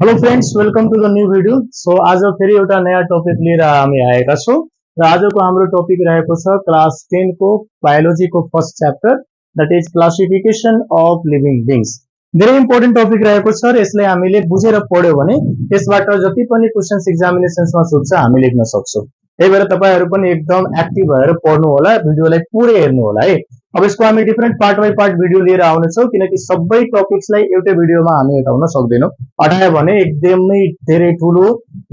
Hello friends, welcome to the new video. So आज फेरि एउटा नयाँ टपिक लिएर हामी आएका छौँ र आजको हाम्रो टपिक रहेको छ क्लास 10 को बायोलोजी को first chapter, that is classification of living beings. धेरै इम्पोर्टेन्ट टपिक रहेको छ र यसलाई हामीले बुझेर पढ्यो भने त्यसबाट जति पनि क्वेशन्स एक्जामिनेसन्समा सोध्छ हामी लेख्न सक्छौं। त्यही भएर तपाईहरु पनि एकदम एक्टिभ भएर पढ्नु होला, भिडियोलाई पुरै हेर्नु होला है। अब यसको हामी different part by part video लिएर आउनेछौँ किनकि सबै टपिक्सलाई एउटै भिडियोमा हामी हटाउन सक्दैनौं। हटायो भने एकदमै धेरै ठूलो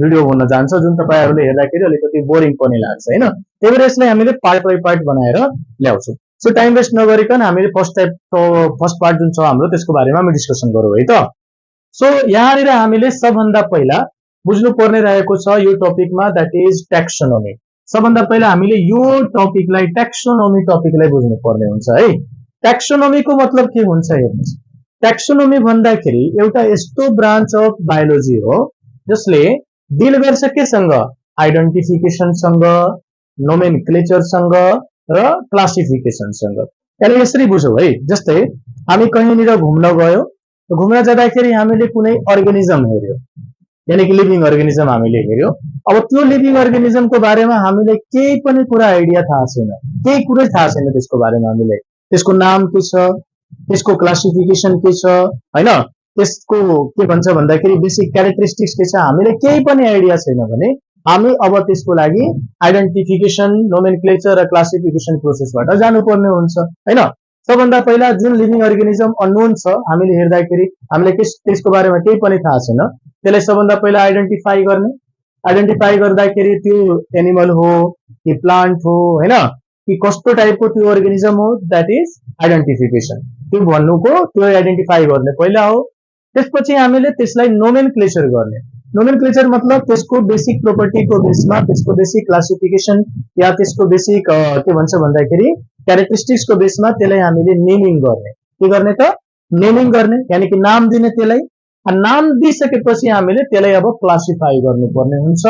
भिडियो हुन जान्छ जुन तपाईहरुले हेर्दाखेरि अलिकति बोरिङ पनि लाग्छ हैन। त्यही भएर यसलाई हामीले पार्ट बाइ पार्ट बनाएर ल्याउँछौं। सो टाइम वेस्ट नगरिकन हामीले फर्स्ट पार्ट जुन छ हाम्रो त्यसको बारेमा हामी डिस्कसन गरौँ है त। सो यहाँनिर हामीले सबभन्दा पहिला बुझ्नु पर्ने रहेको छ यो टपिकमा, दैट इज टैक्सोनोमी। सबभन्दा पहिला हामीले यो टपिकलाई टैक्सोनोमी टपिकलाई बुझ्नु पर्ने हुन्छ है। टैक्सोनोमीको मतलब के हुन्छ हेर्नुस्। टैक्सोनोमी भन्दाखेरि एउटा यस्तो ब्रान्च अफ बायोलोजी हो जसले डिल गर्छ केसँग, आइडेन्टिफिकेसन सँग, नोमेनक्लेचर सँग र क्लासिफिकेसन सँग। त्यसले यसरी बुझौं है। जस्तै हामी कहीँनिर घुम्न गयो, घुम्न जाँदाखेरि हामीले कुनै अर्गानिजम हेर्यो, यानी कि लिभिङ अर्गानिजम हामीले हेर्यो। अब त्यो लिभिङ अर्गानिजमको बारेमा हामीले केही पनि कुरा आइडिया थाहा छैन, केही कुरै थाहा छैन त्यसको बारेमा। हामीले त्यसको नाम के छ, त्यसको क्लासिफिकेसन के छ हैन, त्यसको के भन्छ भन्दाखेरि बेसिक क्यारेक्टरिस्टिक्स के छ, हामीले केही पनि आइडिया छैन भने हामी अब त्यसको लागि आइडेन्टिफिकेसन, नोमेनक्लेचर र क्लासिफिकेसन प्रोसेसबाट जानुपर्ने हुन्छ हैन। सबभन्दा पहिला जुन लिभिङ अर्गानिजम अननोन छ, हामीले हेर्दाखेरि हामीले त्यसको बारेमा केही पनि थाहा छैन, त्यसलाई सबभन्दा पहिला आइडेन्टिफाई गर्ने। आइडेन्टिफाई गर्दाखेरि त्यो एनिमल हो कि प्लान्ट हो हैन, कि कस्तो टाइपको त्यो अर्गानिजम हो, दैट इज आइडेन्टिफिकेसन। त्यो भन्नुको त्यो आइडेन्टिफाई गर्ने पहिला हो। त्यसपछि हामीले त्यसलाई नोमेनक्लेचर गर्ने। नोमेनक्लेचर मतलब त्यसको बेसिक प्रोपर्टीको बेसमा, त्यसको बेसिक क्लासिफिकेसन या त्यसको बेसिक के भन्छ भन्दाखेरि क्यारेक्टरिस्टिक्सको बेसमा त्यसलाई हामीले नेमिङ गर्ने। के गर्ने त? नेमिङ गर्ने, यानी कि नाम दिने त्यसलाई। नाम दिइसकेपछि हामीले त्यसलाई अब क्लासिफाई गर्नुपर्ने हुन्छ।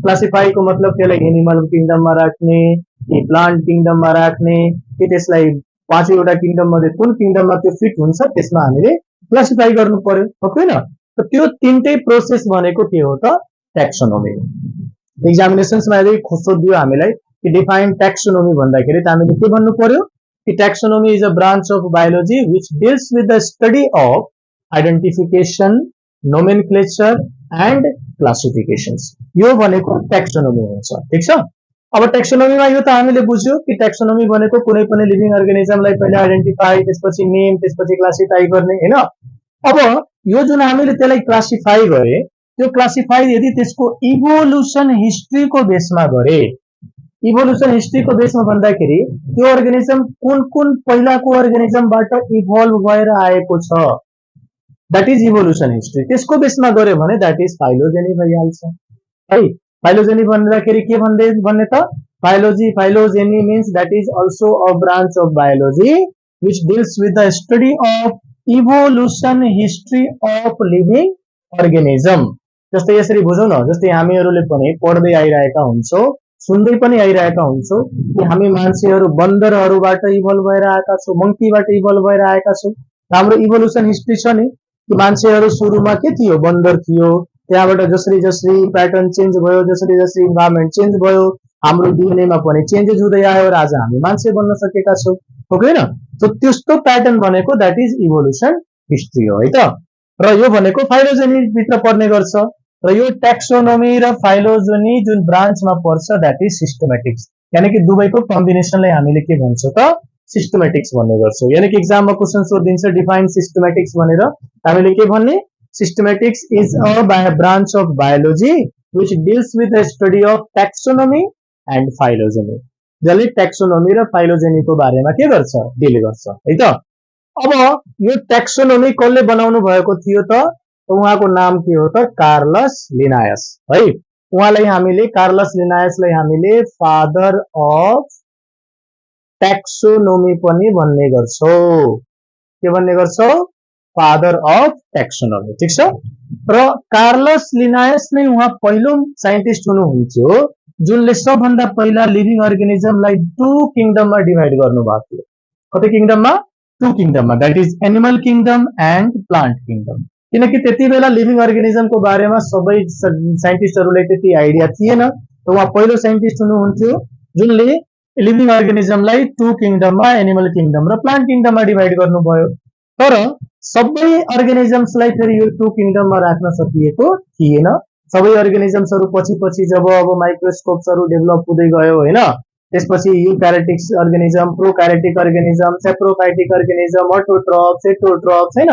क्लासिफाईको मतलब त्यसलाई एनिमल किङडममा राख्ने कि प्लान्ट किङडममा राख्ने कि त्यसलाई पाँचवटा किङडम मध्ये कुन किङडममा त्यो फिट हुन्छ त्यसमा हामीले क्लासिफाई गर्नु पर्यो, हो हैन। त त्यो तीनटै प्रोसेस भनेको के हो त? टैक्सोनोमी। एक्जामिनेसन्समा यदि सोधियो हामीलाई कि डिफाइन टैक्सोनोमी भन्दाखेरि त हामीले के भन्नु पर्यो कि taxonomy is a branch of biology which deals with the study of identification, nomenclature and क्लासिफिकेशन्स। यो भनेको टैक्सोनोमी हुन्छ, ठीक छ। अब टैक्सोनोमीमा यो त हामीले बुझ्यो कि टैक्सोनोमी भनेको कुनै पनि लिभिङ अर्गानिजमलाई पहिला आइडेन्टिफाई, त्यसपछि नेम, त्यसपछि क्लासिफाई गर्ने हैन। अब यो जुन हामीले त्यसलाई क्लासिफाई गरे, त्यो क्लासिफाई यदि त्यसको इभोल्युसन हिस्ट्रीको बेसमा गरे, इभोल्युसन हिस्ट्रीको बेसमा भन्दाखेरि त्यो अर्गानिजम कुन कुन पहिलाको अर्गानिजमबाट इभल्भ भएर आएको छ, दैट इज इभोल्युसन हिस्ट्री। त्यसको बेसमा गरे भने दैट इज फाइलोजेनी भइहाल्छ है। फाइलोजेनी भन्दाखेरि के भन्ने त? फाइलोजी, phylogeny means that is also a branch of biology which deals with the study of evolution history of living organism. जस्तै यसरी बुझौँ न, जस्तै हामीहरूले पनि पढ्दै आइरहेका हुन्छौँ, सुन्दै पनि आइरहेका हुन्छौँ कि हामी मान्छेहरू बन्दरहरूबाट इभल्भ भएर आएका छौँ, मंकीबाट इभल्भ भएर आएका छौँ। हाम्रो इभोल्युसन हिस्ट्री छ नि कि मान्छेहरू सुरुमा के थियो? बन्दर थियो। त्यहाँबाट जसरी जसरी प्याटर्न चेन्ज भयो, जसरी जसरी इन्भाइरोमेन्ट चेन्ज भयो, हाम्रो डीएनएमा पनि चेन्जेस हुँदै आयो र आज हामी मान्छे बन्न सकेका छौँ, हो हैन। सो त्यस्तो प्याटर्न भनेको दैट इज इभोल्युसन हिस्ट्री हो है त। र यो भनेको फाइलोजेनी भित्र पर्ने गर्छ। र यो टैक्सोनोमी र फाइलोजेनी जुन ब्रान्चमा पर्छ दैट इज सिस्टमेटिक्स, यानी कि दुवैको कम्बिनेसनलाई हामीले के भन्छौं त? सिस्टमेटिक्स भन्ने गर्छौं। यानी कि एक्जाममा क्वेशन सोधिन्छ डिफाइन सिस्टमेटिक्स भनेर, हामीले के भन्ने? Systematics is a branch of biology which deals with the study of taxonomy and phylogeny. जसले टैक्सोनोमी र फाइलोजेनी को बारेमा के गर्छ? डिल गर्छ है त। अब यो टैक्सोनोमी कसले बनाउनु भएको थियो त? उहाँको नाम के हो त? कार्लस लिनायस है। उहाँलाई हामीले कार्लस लिनायसलाई हामीले फादर अफ टैक्सोनोमी पनि भन्ने गर्छौं। के भन्ने गर्छौं? फादर अफ टैक्सोनोमी, ठीक छ। र कार्लस लिनायस नै उहाँ पहिलो साइन्टिस्ट हुनुहुन्थ्यो जुनले सबभन्दा पहिला लिभिङ अर्गानिजमलाई टु किङडममा डिभाइड गर्नु भएको थियो। कति किङडममा? टु किङडममा, that is animal kingdom and plant kingdom. किनकि त्यति बेला लिभिङ अर्गानिजमको बारेमा सबै साइन्टिस्टहरूलाई त्यति आइडिया थिएन। र उहाँ पहिलो साइन्टिस्ट हुनुहुन्थ्यो जुनले लिभिङ अर्गानिजमलाई टु किङडममा, एनिमल किङडम र प्लान्ट किङडममा डिभाइड गर्नुभयो। तर सबै अर्गानिजम्सलाई फेरि यो टु किङडममा राख्न सकिएको थिएन। सबै अर्गानिजम्सहरू पछि जब अब माइक्रोस्कोप्सहरू डेभलप हुँदै गयो होइन, त्यसपछि यूक्यारियोटिक अर्गानिजम, प्रोक्यारियोटिक अर्गानिजम, सेप्रोकाइटिक अर्गानिजम, अटोट्रफ्स, हेटेरोट्रफ्स हैन,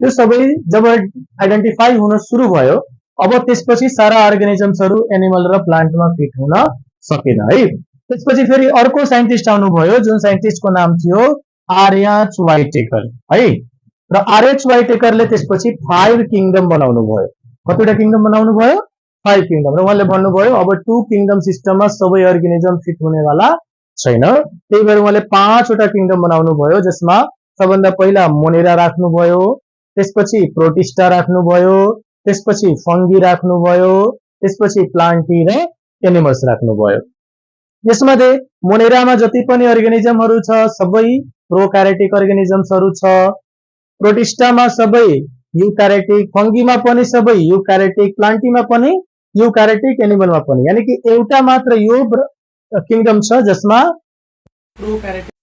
यो सबै जब आइडेन्टिफाई हुन सुरु भयो, अब त्यसपछि सारा अर्गानिजम्सहरू एनिमल र प्लान्टमा फिट हुन सकेन है। त्यसपछि फेरि अर्को साइन्टिस्ट आउनुभयो जुन साइन्टिस्टको नाम थियो आरएच वाइटेकर है। र आरएच वाइटेकरले त्यसपछि 5 किङडम बनाउनु भयो। कतिवटा किङडम बनाउनु भयो? 5 किङडम। र उहाँले भन्नुभयो अब 2 किङडम सिस्टममा सबै अर्गानिजम फिट हुनेवाला छैन, त्यही भएर उहाँले 5 वटा किङडम बनाउनु भयो, जसमा सबभन्दा पहिला मोनेरा राख्नुभयो, त्यसपछि प्रोटिस्टा राख्नुभयो, त्यसपछि फंगी राख्नुभयो, त्यसपछि प्लान्टी र एनिमल्स राख्नुभयो। यसमध्ये मोनेरामा जति पनि अर्गानिजमहरू छ सबै प्रोक्यारियोटिक अर्गानिजम्सहरू छ, प्रोटिस्टामा सबै यूक्यारियोटिक, फंगीमा पनि सबै यूक्यारियोटिक, प्लान्टीमा पनि यूक्यारियोटिक, एनिमलमा पनि, यानी कि एउटा मात्र यो किङडम छ जसमा प्रोक्यारियोटिक